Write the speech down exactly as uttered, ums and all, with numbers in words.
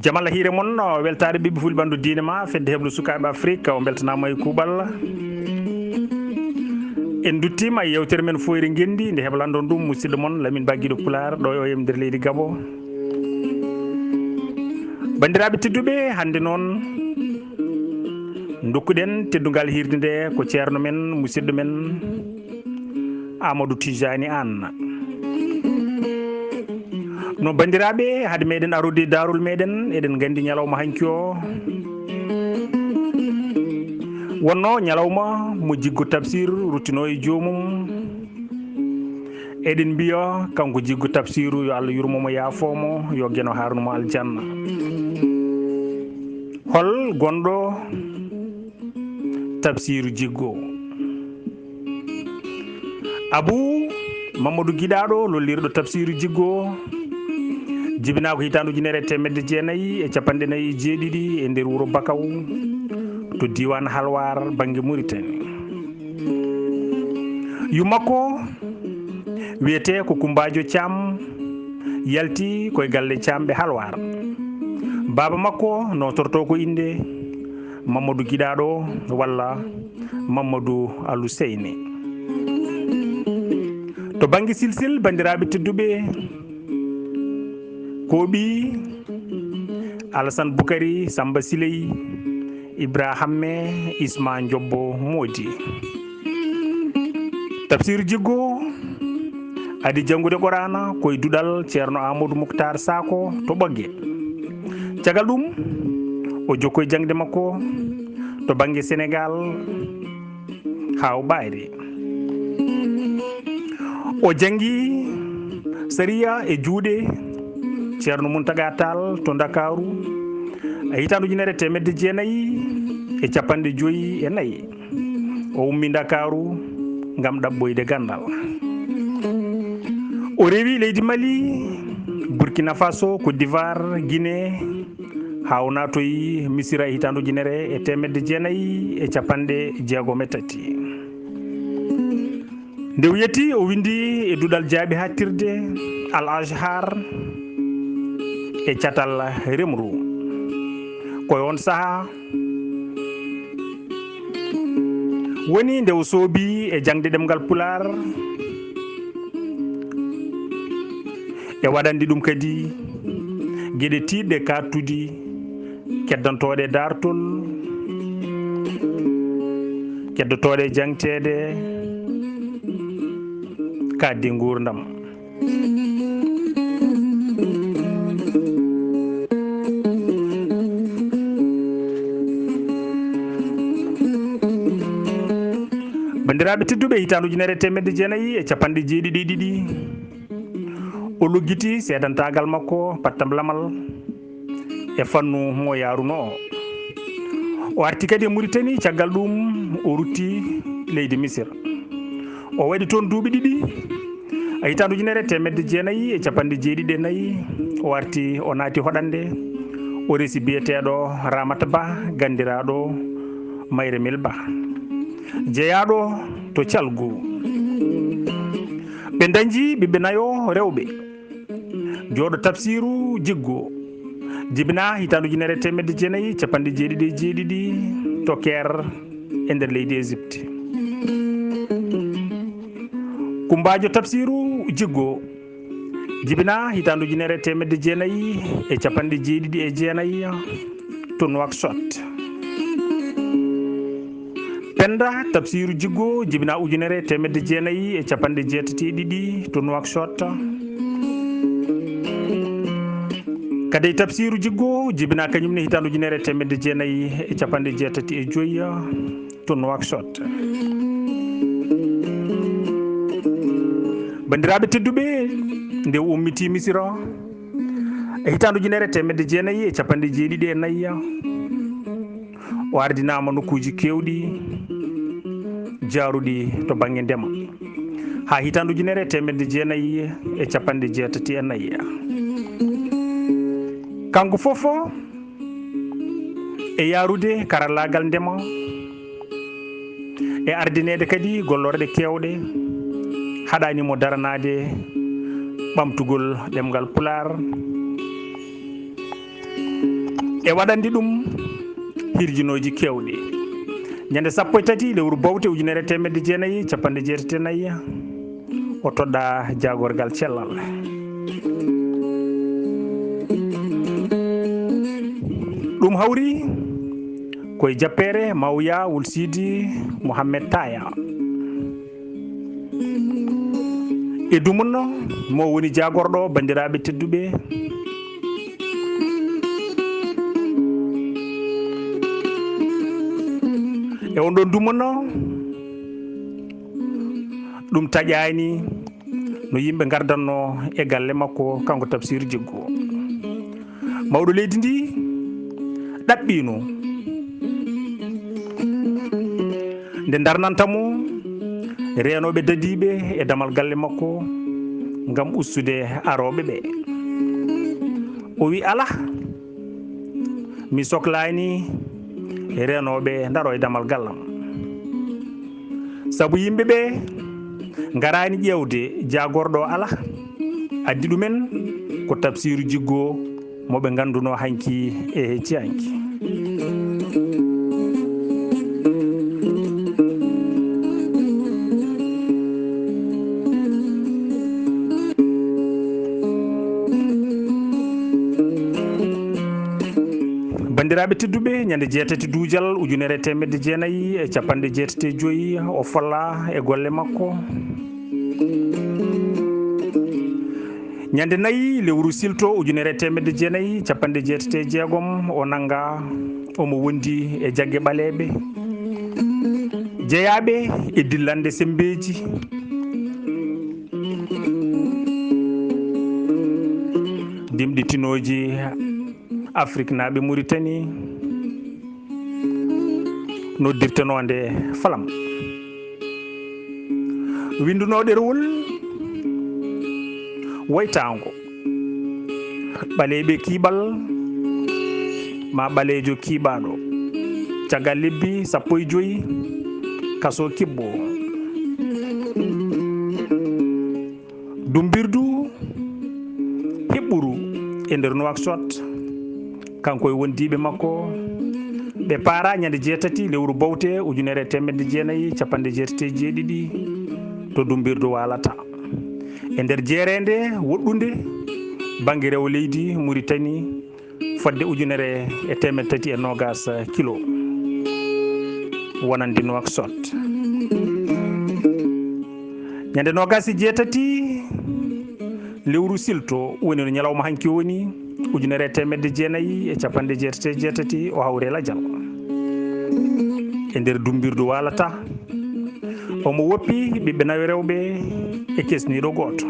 Jam Allah hiire mon, weltaare ɓiɓɓe fulɓe ɓanndu diine ma, fedde heblo sukaaɓe Afrik, o mbeltanaama e kuuɓal. En nduttiima e yewtere men Fooyre Ngenndi, nde heblanɗon ɗum musidɗo mon Lamin Ba Giɗo Pulaar, ɗo e O M nder leydi Gabo. Banndiraaɓe tedduɓe, hannde noon ndokkuɗen teddungal hiirde nde ko ceerno men, musidɗo men, Amadou Tijani Anne. No banndiraaɓe, hade meɗen arrude daarol meɗen, eɗen nganndi ñalawma hanki o wonno ñalawma mo Jiggo Tafsir ruttino e joomum. Eɗen mbiya kanko Jiggo Tafsiru, yo Allah yurmo mo, yaafo mo, yo Geno haarnu mo aljanna. Hol gonɗo Tafsiru Jiggo? Abu Mamadou Giɗaaɗo, lollirɗo Tafsiru Jiggo, jibinaa ko hitaande ujunere e teemedde jeenayi e capanɗe nayi e jeeɗiɗi e nder wuro Bakaw to diiwaan Halwaar, bannge Muritani. Yu makko wiyetee ko Kumbaajo Caam, yalti koye galle Caamɓe Halwaar. Baaba makko nootortoo ko innde Mamadou Giɗaaɗo walla Mamadou Aluseyni. To bannge silsil, banndiraaɓe tedduɓe, ko ɓii Alasan Bukari Samba Siley, Ibrahima Isma Njobbo Moodi. Tafsir Jiggo adi janngude Quraana koye duɗal Ceerno Amadou Moukhtar Sakho to Ɓogge. Caggal ɗum, o jokkoyi jaŋde makko to bannge Senegaal haa o ɓaari. O janngi sariya e juuɗe Ceerno Muntaga Taal to Ndakaaru, e hitaande ujunere e teemedde jeenayi e capanɗe joyi e nayi. O ummi Ndakaaru ngam ɗaɓɓoyde ganndal. O rewi leydi Mali, Burkina Faso, Côte d'Ivoire, Guinée, haa o naatoyi Misira e hitaande ujunere e teemedde jeenayi e capanɗe jeegom e tati. Nde o yetti, o winndi e duɗal jaaɓi haaɗtirde Al Azhar e catal remru. Ko e oon sahaa woni nde o soobi e jaŋde ɗemngal Pulaar, e waɗande ɗum kadi geɗe tiiɗɗe kaɗtuɗi, keddantooɗe daartol, keddotooɗe jaŋteede, kaɗdi nguurndam. Banndiraaɓe tedduɓe, hitaande ujunere e teemedde jeenayi e capanɗe jeeɗiɗi e ɗiɗi, o luggiti seedantaagal makko pattamlamal e fannu mo yaarunoo. O arti kadi e Muritani, caggal ɗum o rutti leydi Misir. O waɗi toon duuɓi ɗiɗi. E hitaande ujunere e teemedde jeenayi e capanɗe jeeɗiɗi e nayi, o arti, o naati hoɗande, o resi biyeteeɗo Ramata Ba, ganndiraaɗo Mayre Mil Ba, jeyaaɗo to Calgu. Ɓe dañji ɓiɓɓe nayo rewɓe. Jooɗo Tafsiru Jiggo, jibinaa hitaande ujunere e teemedde jeenayi e capanɗe jeeɗiɗi e jeeɗiɗi to Keer e nder leydi Égypte. Kumbaajo Tafsiru Jiggo, jibinaa hitaande ujunere e teemedde jeenayi e capanɗe jeeɗiɗi e jeenayi to Nouakchott. Penda Tafsiru Jiggo, jibinaa ujunere e teemedde jeenayi e capanɗe jeetati e ɗiɗi to Nouakchott. Kadey Tafsiru Jiggo, jibinaa kañum ne hitaande ujunere e teemedde jeenayi e capanɗe jeetati e joyi to Nouakchott. Banndiraaɓe tedduɓe, nde o ummitii Misira e hitaande ujunere e teemedde jeenayi e capanɗe jeeɗiɗi e nayi, o ardinaama nokkuuji keewɗi jaaruɗi to bannge ndema, haa hitaande ujunere e teemedde jeenayi e capanɗe jeetati e nayi. Kanko fof e yaarude karallaagal ndema, e ardineede kadi gollorɗe keewɗe, haɗaani mo daranaade ɓamtugol ɗemngal Pulaar. e waɗandi ɗum hirjinooji keewɗi. Ñande sappo e tati lewru bowte ujunere e teemedde jeenayi e capanɗe jeetati e nayi, o toɗɗaa jaagorgal cellal. Ɗum hawri koye jappeere Mawya wul Siidi Mohammed Taya. E dumunna mo woni jaagorɗo, banndiraaɓe tedduɓe. E on ɗon dumunna, ɗum taƴaani no yimɓe ngardanno e galle makko, kanko Tafsiiru Jiggo. Mawɗo leydi ndi ɗaɓɓiino nde darnanta mo reenooɓe dadiiɓe e damal galle makko ngam ustude arooɓe ɓe. O wi, "Alaa, mi soklaani reenooɓe ndaro e damal gallam. Sabu yimɓe ɓe ngaraani ƴeewde jaagorɗo o alaa. Addi ɗumen ko Tafsiiru Jiggo mo ɓe ngannduno hanki e hecci hanki." Banndiraaɓe tedduɓe, ñande jeetati duujal ujunere e teemedde jeenayi e capanɗe jeetati e joyi, o folla e golle makko. Ñande nayi lewru silto ujunere e teemedde jeenayi capanɗe jeetati e jeegom, o nannga, omo wondi e jagge ɓaleeɓe jeyaaɓe e dillande semmbeeji dimɗitinooji Afriknaaɓe Muritani, noddirtenoo nde Falam. Winndunoo ɗerewol waytaango, ɓaleeɓe kiiɓal, ma ɓaleejo kiiɓaaɗo, caggal lebbi sappo e joyi kaso kibbo. Dummbirdu hiɓɓuru e nder Nouakchott, kanko e wondiiɓe makko, ɓe paara ñande jeetati lewru bowte ujunere e teemedde jeenayi capanɗe jeetati e jeeɗiɗi to Dummbirdu Waalata. E nder jeereende woɗɗunde bannge rewo leydi Muritani, fodde ujunere e teemedde tati e noogas kilo, wonande Nouakchott. Ñande noogas e jeetati lewru silto woni no ñalawma hanki woni, ujunere e teemedde jeenayi e capanɗe jeetati e jeetati, o hawri e lajal. E nder Dummbirdu Waalata, omo woppi ɓiɓɓe nayo rewɓe e kesniiɗo gooto.